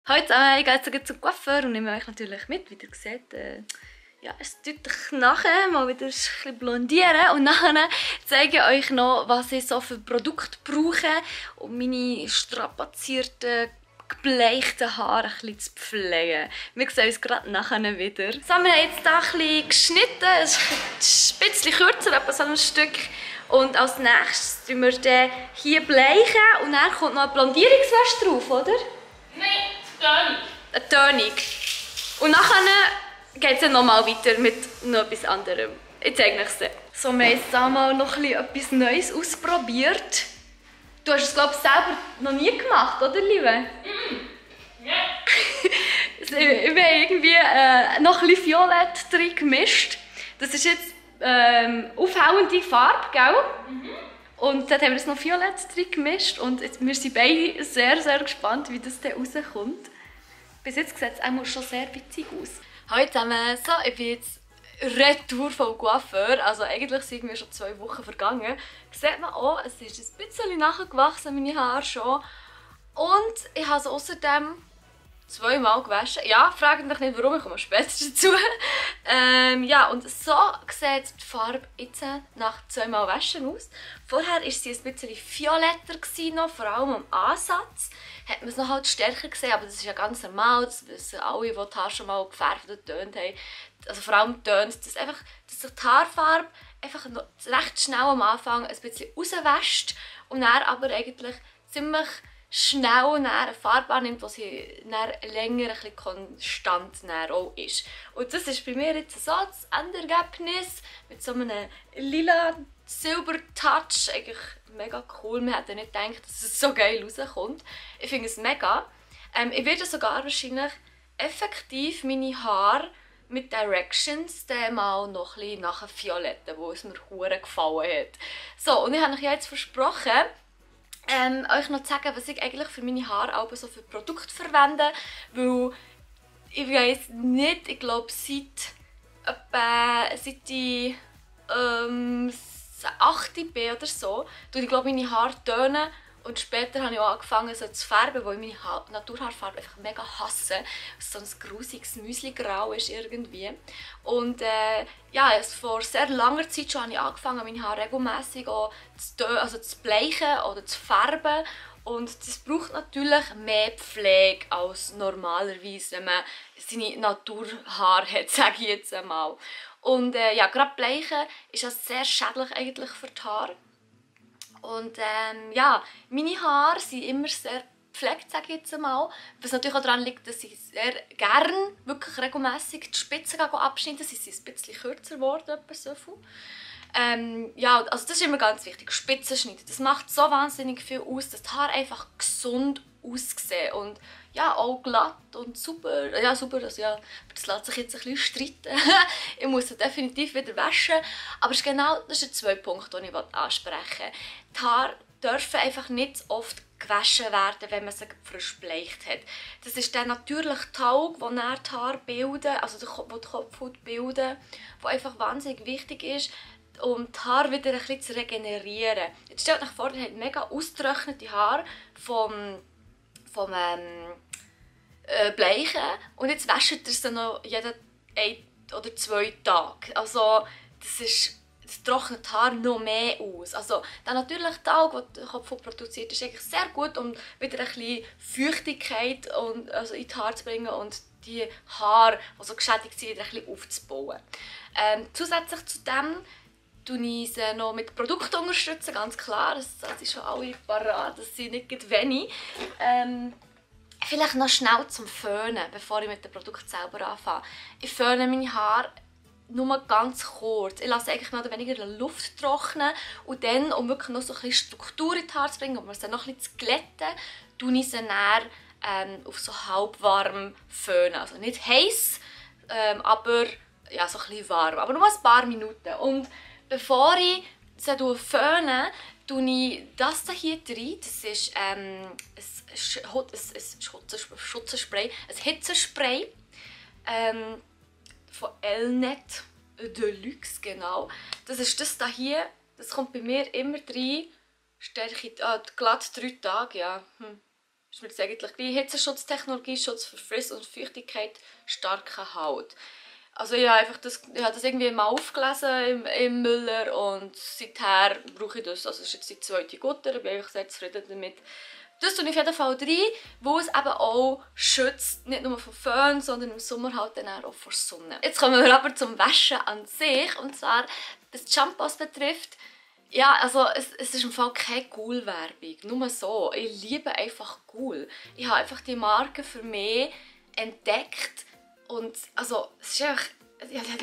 Heute ich gehe jetzt zum Coiffeur und nehme euch natürlich mit, wie ihr seht. Ja, es deutlich nachher mal wieder ein bisschen blondieren und nachher zeige ich euch noch, was ich so für Produkte brauche, um meine strapazierten, gebleichten Haare ein bisschen zu pflegen. Wir sehen uns gerade nachher wieder. So, wir haben jetzt hier ein bisschen geschnitten, es ist ein bisschen kürzer, etwa so ein Stück. Und als nächstes tun wir den hier bleichen und dann kommt noch eine Blondierungswäsche drauf, oder? Nein, Tönung. Eine Tönung. Und nachher geht es dann nochmal weiter mit noch etwas anderem. Ich zeige euch es. So, wir haben jetzt mal noch etwas Neues ausprobiert. Du hast es, glaube ich, selber noch nie gemacht, oder, Liebe? Ja. Wir haben irgendwie noch ein bisschen Violett drin gemischt. Das ist jetzt aufhellende Farbe, gell? Und dort haben wir jetzt noch Violett drin gemischt. Und jetzt, wir sind beide sehr, sehr gespannt, wie das dann rauskommt. Bis jetzt sieht es auch schon sehr witzig aus. Hallo zusammen, so, ich bin jetzt retour vom Coiffeur. Also eigentlich sind mir schon 2 Wochen vergangen. Sieht man auch, es ist ein bisschen nachgewachsen, meine Haare schon. Und ich habe es außerdem 2-mal gewaschen. Ja, fragt mich nicht warum, ich komme später dazu. Ja, und so sieht die Farbe jetzt nach 2-mal Waschen aus. Vorher war sie ein bisschen violetter, noch, vor allem am Ansatz. Hat man es noch halt stärker gesehen, aber das ist ja ganz normal. Das wissen alle, die die Haare schon mal gefärbt oder getönt haben. Also vor allem tönt, dass sich die Haarfarbe einfach noch recht schnell am Anfang ein bisschen rauswäscht und dann aber eigentlich ziemlich schnell eine Farbe annimmt, die sie länger ein bisschen konstant auch ist. Und das ist bei mir jetzt so das Endergebnis mit so einem lila Silber-Touch. Eigentlich mega cool. Man hätte nicht gedacht, dass es so geil rauskommt. Ich finde es mega. Ich werde sogar wahrscheinlich effektiv meine Haare mit Directions mal noch ein bisschen nachher violetten, wo es mir hure gefallen hat. So, und ich habe euch jetzt versprochen, euch noch zu sagen, was ich eigentlich für meine Haare auch so für Produkte verwende, weil ich weiß nicht, ich glaube seit ich 8 bin oder so, tue ich glaube meine Haare tönen und später habe ich auch angefangen so zu färben, weil ich meine Naturhaarfarbe einfach mega hasse, so ein grusiges Müsli-Grau ist irgendwie. Und ja, vor sehr langer Zeit schon habe ich angefangen, meine Haare regelmäßig zu bleichen oder zu färben. Und das braucht natürlich mehr Pflege als normalerweise, wenn man seine Naturhaare hat, sage ich jetzt einmal. Und ja, gerade bleichen ist ja sehr schädlich eigentlich für die Haare. Und ja, meine Haare sind immer sehr gepflegt, sage ich jetzt einmal. Was natürlich auch daran liegt, dass ich sehr gerne, wirklich regelmässig die Spitzen abschneide. Sie sind ein bisschen kürzer geworden, etwa so viel. Ja, also das ist immer ganz wichtig, Spitzen schneiden. Das macht so wahnsinnig viel aus, dass die Haare einfach gesund aussehen und ja, auch glatt und super. Ja, super, also ja, das lässt sich jetzt ein bisschen streiten. Ich muss es definitiv wieder waschen. Aber das sind 2 Punkte, die ich ansprechen will. Die Haare dürfen einfach nicht so oft gewaschen werden, wenn man sie frisch bleicht hat. Das ist der natürliche Talg, den die Haare bilden, also die Kopfhaut bilden, der einfach wahnsinnig wichtig ist, um die Haare wieder ein bisschen zu regenerieren. Jetzt stellt euch vor, ihr habt mega ausgetrocknete Haare vom Bleichen und jetzt wäscht ihr es dann noch jeden 1 oder 2 Tage. Also das trocknet Haar noch mehr aus. Also der natürliche Talg, den der Kopf produziert, ist eigentlich sehr gut, um wieder ein bisschen Feuchtigkeit in die Haare zu bringen und die Haare, die so geschädigt sind, wieder ein bisschen aufzubauen. Zusätzlich zu dem unterstütze ich sie noch mit Produkten unterstützen, ganz klar. Das ist schon alle parat, das sind nicht wenig. Vielleicht noch schnell zum Föhnen, bevor ich mit dem Produkt selber anfange. Ich föhne meine Haare nur ganz kurz. Ich lasse eigentlich mehr oder weniger die Luft trocknen und dann, um wirklich noch so ein bisschen Struktur in die Haare zu bringen, um sie noch ein bisschen zu glätten, tue ich sie dann auf so halbwarm föhnen. Also nicht heiß, aber ja, so ein bisschen warm. Aber nur ein paar Minuten. Und bevor ich sie föhne, tue ich das hier rein. Das ist ein Schutzspray, ein Hitzespray von Elnet Deluxe, genau. Das ist das hier. Das kommt bei mir immer rein. Stärke glatt 3 Tage, ja. ist mir das eigentlich gleich. Hitzeschutztechnologie, Schutz für Friss- und Feuchtigkeit, starke Haut. Also ich habe das irgendwie mal aufgelesen im Müller und seither brauche ich das. Also es ist jetzt die zweite Gutter, da bin ich sehr zufrieden damit. Das tue ich auf jeden Fall rein, wo es eben auch schützt, nicht nur vor Föhn, sondern im Sommer halt dann auch vor Sonne. Jetzt kommen wir aber zum Waschen an sich, und zwar, was die Shampoos betrifft. Ja, also es ist im Fall keine Ghoul-Werbung, nur so. Ich liebe einfach Ghoul. Ich habe einfach die Marke für mich entdeckt und also es ist einfach, ja, als ich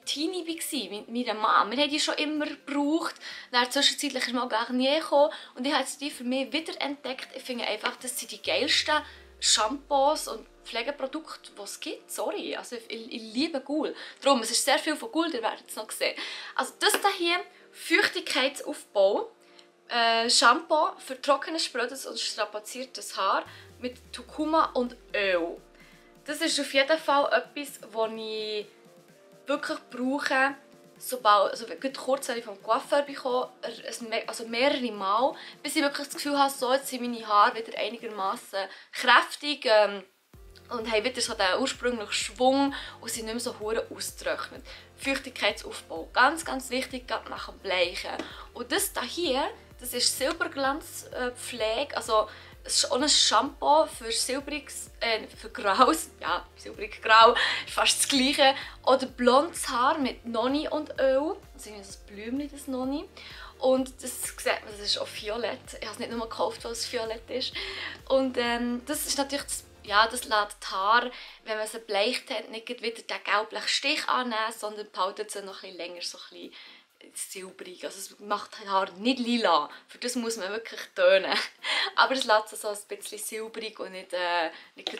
Teenie war, mit meiner Mama, wir haben die schon immer gebraucht. Dann zwischenzeitlich ist mal gar nie gekommen und ich habe die für mich wieder entdeckt. Ich finde einfach, das sind die geilsten Shampoos und Pflegeprodukte, die es gibt. Sorry, also ich liebe Ghoul. Darum, es ist sehr viel von Ghoul, ihr werdet es noch sehen. Also das hier, Feuchtigkeitsaufbau, Shampoo für trockenes, sprödes und strapaziertes Haar mit Kurkuma und Öl. Das ist auf jeden Fall etwas, das ich wirklich brauche, sobald, also kurz habe ich vom Coiffeur bekommen, also mehrere Mal, bis ich wirklich das Gefühl habe, so, jetzt sind meine Haare wieder einigermaßen kräftig und haben wieder so den ursprünglichen Schwung und sind nicht mehr so hure ausgetrocknet. Feuchtigkeitsaufbau, ganz, ganz wichtig, gerade nach dem Bleichen. Und das hier, das ist Silberglanzpflege, also es ist auch ein Shampoo für für graues, ja, silbrig-grau, ist fast das gleiche. Oder blondes Haar mit Noni und Öl, also das Blümchen, das Noni. Und das sieht man, das ist auch violett. Ich habe es nicht nur gekauft, weil es violett ist. Und das ist natürlich, das lässt die Haare, wenn man sie bleicht hat, nicht wieder den gelblichen Stich annehmen, sondern behaltet sie noch ein bisschen länger so ein bisschen silbrig. Also es macht die Haare nicht lila. Für das muss man wirklich tönen. Aber es lässt sie so ein bisschen silbrig und nicht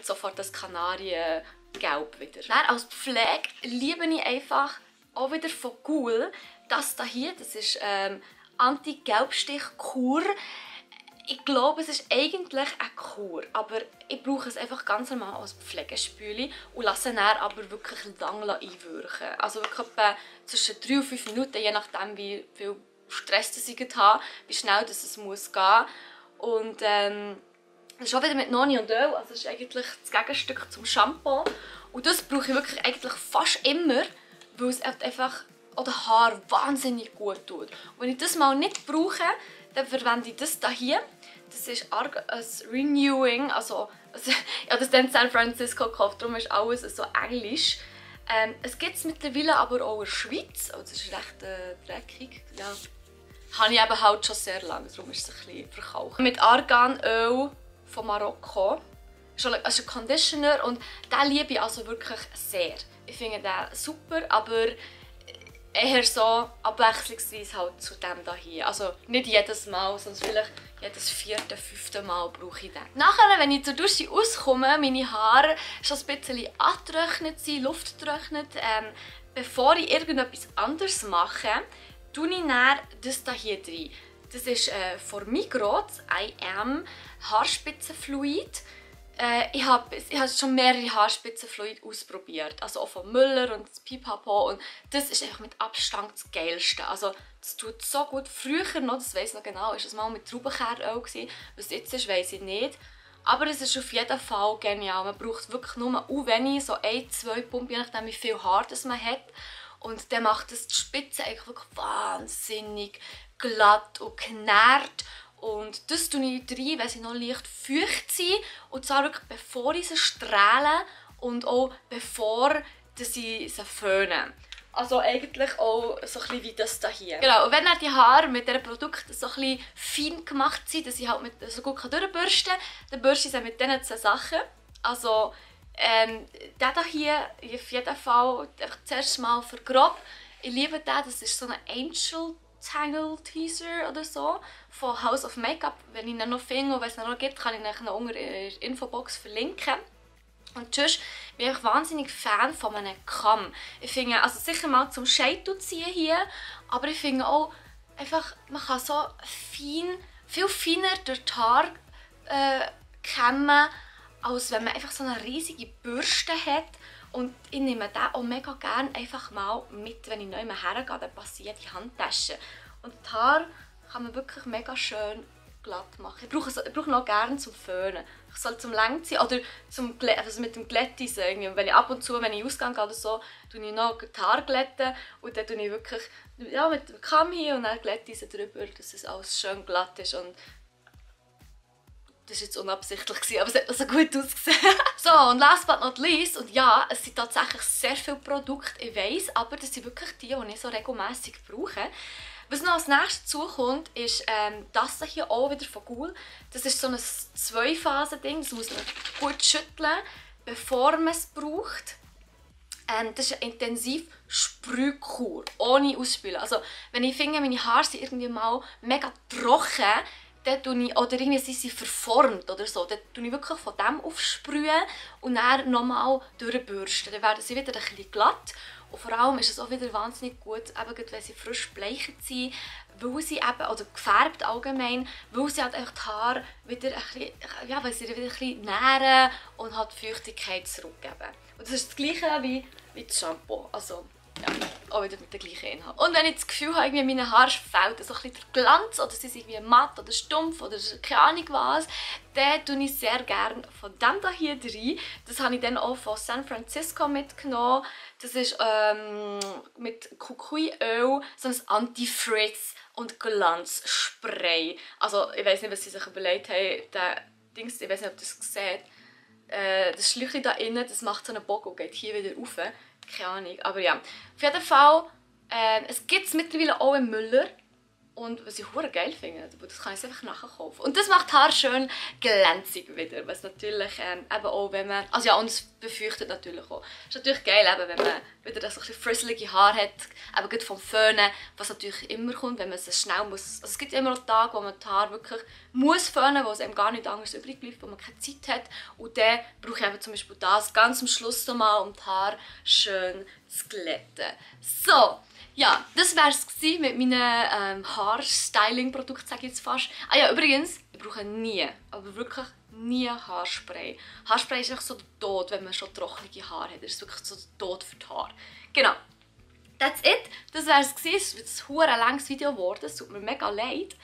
sofort das Kanariengelb wieder. Dann als Pflege liebe ich einfach auch wieder von Ghoul das hier. Das ist Anti-Gelbstich-Kur. Ich glaube, es ist eigentlich eine Kur, aber ich brauche es einfach ganz normal als Pflegespüli und lasse es dann aber wirklich lange einwirken. Also wirklich etwa zwischen 3 und 5 Minuten, je nachdem wie viel Stress ich habe, wie schnell es muss gehen. Und das ist auch wieder mit Noni und Öl, also das ist eigentlich das Gegenstück zum Shampoo. Und das brauche ich wirklich eigentlich fast immer, weil es einfach auch den Haaren wahnsinnig gut tut. Und wenn ich das mal nicht brauche, dann verwende ich das hier. Das ist ein Renewing, also ich habe das in San Francisco gekauft, darum ist alles so englisch. Es gibt es mittlerweile aber auch in der Schweiz, oh, das ist recht dreckig, ja. Habe ich eben halt schon sehr lange, darum ist es ein bisschen verkauft. Mit Arganöl von Marokko. Das ist ein Conditioner und den liebe ich also wirklich sehr. Ich finde den super, aber eher so abwechslungsweise halt zu dem hier. Also nicht jedes Mal, sondern vielleicht jedes 4., 5. Mal brauche ich den. Nachher, wenn ich zur Dusche auskomme, meine Haare schon ein bisschen angetrocknet sind, luftgetrocknet, bevor ich irgendetwas anderes mache, tue ich dann das hier rein. Das ist von Migros, I Am Haarspitzenfluid. Ich habe schon mehrere Haarspitzenfluid ausprobiert, also auch von Müller und Pipapo, und das ist einfach mit Abstand das Geilste. Also das tut so gut. Früher noch, das weiss ich noch genau, war es mal mit Traubenkehröl gewesen. Was jetzt ist, weiss ich nicht. Aber es ist auf jeden Fall genial. Man braucht wirklich nur wenig, so 1, 2 Pumpen, je nachdem wie viel Haar das man hat. Und dann macht das die Spitze eigentlich wirklich wahnsinnig glatt und knarrt. Und das tue ich rein, weil sie noch leicht feucht sind. Und zwar wirklich bevor ich sie strahle und auch bevor ich sie föhne. Also eigentlich auch so ein bisschen wie das hier. Genau, und wenn dann die Haare mit diesem Produkt so ein bisschen fein gemacht sind, dass ich halt so gut durchbürsten kann, dann bürste ich sie mit diesen 2 Sachen. Also der hier auf jeden Fall einfach zuerst mal für grob. Ich liebe den, das ist so ein Angel Tangle Teaser oder so von House of Makeup. Wenn ich ihn noch finde und wenn es ihn noch gibt, kann ich ihn noch unter in der Infobox verlinken. Und sonst bin ich wahnsinnig Fan von einem Kamm. Ich finde, also sicher mal zum Scheitel ziehen hier, aber ich finde auch, einfach, man kann so fein, viel feiner durch die Haare kämmen, als wenn man einfach so eine riesige Bürste hat. Und ich nehme den auch mega gerne einfach mal mit, wenn ich neu hergehe, dann passiert die Handtasche. Und die Haare kann man wirklich mega schön glatt machen. Ich brauche noch gerne zum Föhnen. Ich soll zum Längziehen oder also mit dem Glätteisen. Wenn ich ab und zu, wenn ich ausgehe oder so, tue ich noch die Haare glätten und dann tue ich wirklich mit dem Kamm hier und dann Glätteisen drüber, dass es alles schön glatt ist. Und das war jetzt unabsichtlich, aber es hat so gut ausgesehen. So, und last but not least, und ja, es sind tatsächlich sehr viele Produkte, ich weiss, aber das sind wirklich die ich so regelmässig brauche. Was noch als nächstes dazukommt, ist das hier auch wieder von Ghoul. Das ist so ein 2-Phasen-Ding, das muss man gut schütteln, bevor man es braucht. Das ist eine intensiv Sprühkur, ohne Ausspülen. Also, wenn ich finde, meine Haare sind irgendwie mal mega trocken, dann tue ich, oder irgendwie sind sie verformt oder so, dann tue ich wirklich von dem aufsprühen und dann nochmal durchbürsten. Dann werden sie wieder ein bisschen glatt. Und vor allem ist es auch wieder wahnsinnig gut, eben wenn sie frisch bleichen sind, weil sie eben, oder gefärbt allgemein, weil sie halt einfach die Haare wieder ein bisschen, ja, weil sie wieder ein bisschen nähren und halt Feuchtigkeit zurückgeben. Und das ist das Gleiche wie das Shampoo. Also, ja, auch wieder mit dem gleichen Inhalt. Und wenn ich das Gefühl habe, meine Haare fehlt so ein bisschen der Glanz oder sie sind irgendwie matt oder stumpf oder keine Ahnung was, dann tue ich sehr gerne von dem hier rein. Das habe ich dann auch von San Francisco mitgenommen. Das ist mit Kukuiöl, so ein Anti-Frizz und Glanzspray. Also ich weiß nicht, was sie sich überlegt haben. Dings, ich weiß nicht, ob ihr das seht. Das Schläuchchen da innen, das macht so einen Bogen und geht hier wieder rauf. Keine Ahnung, aber ja. Auf jeden Fall, es gibt es mittlerweile auch im Müller. Und was ich hure geil finde, das kann ich einfach nachkaufen. Und das macht Haar schön glänzig wieder. Was natürlich eben auch, wenn man... Also ja, und es befeuchtet natürlich auch. Es ist natürlich geil, eben, wenn man wieder so ein bisschen frisselige Haare hat. Eben gerade vom Föhnen, was natürlich immer kommt, wenn man es schnell muss... Also es gibt immer noch Tage, wo man die Haare wirklich muss föhnen, wo es einem gar nicht anders übrig bleibt, wo man keine Zeit hat. Und dann brauche ich eben zum Beispiel das ganz am Schluss nochmal, um die Haare schön zu glätten. So. Ja, das war es mit meinen Haarstyling-Produkten, sage ich jetzt fast. Ah ja, übrigens, ich brauche nie, aber wirklich nie Haarspray. Haarspray ist einfach so der Tod, wenn man schon trockene Haare hat. Das ist wirklich so der Tod für die Haare. Genau. That's it. Das war es. Es ist ein sehr langes Video geworden. Es tut mir mega leid.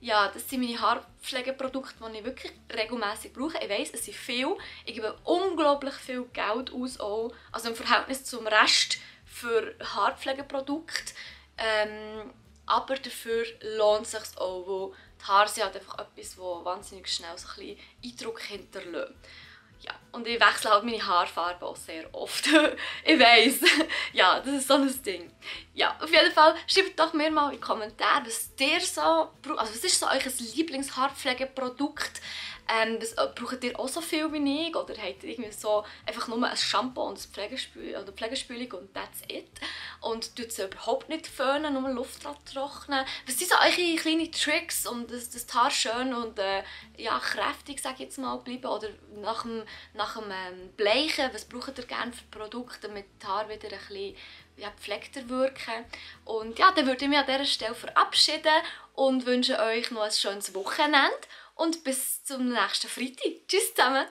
Ja, das sind meine Haarpflegeprodukte, die ich wirklich regelmäßig brauche. Ich weiss, es sind viel. Ich gebe unglaublich viel Geld aus, auch. Also im Verhältnis zum Rest für Haarpflegeprodukte. Aber dafür lohnt es sich auch, weil die Haare sind halt einfach etwas, das wahnsinnig schnell so ein bisschen Eindruck hinterlässt. Ja, und ich wechsle halt meine Haarfarbe auch sehr oft. Ich weiss. Ja, das ist so ein Ding. Ja, auf jeden Fall schreibt doch mir mal in die Kommentare, was ihr so... Also was ist so euer Lieblingshaarpflegeprodukt? Braucht ihr auch so viel wie ich? Oder habt ihr irgendwie so einfach nur ein Shampoo und ein Pflegespülung und that's it? Und tut es überhaupt nicht föhnen, nur Luft dran trocknen? Was sind so eure kleinen Tricks, um das Haar schön und ja, kräftig, sage ich jetzt mal, bleiben? Oder nach dem Bleichen, was braucht ihr gerne für Produkte, damit die Haare wieder ein bisschen gepflegter wirken? Und ja, dann würde ich mich an dieser Stelle verabschieden und wünsche euch noch ein schönes Wochenende. Und bis zum nächsten Freitag. Tschüss zusammen!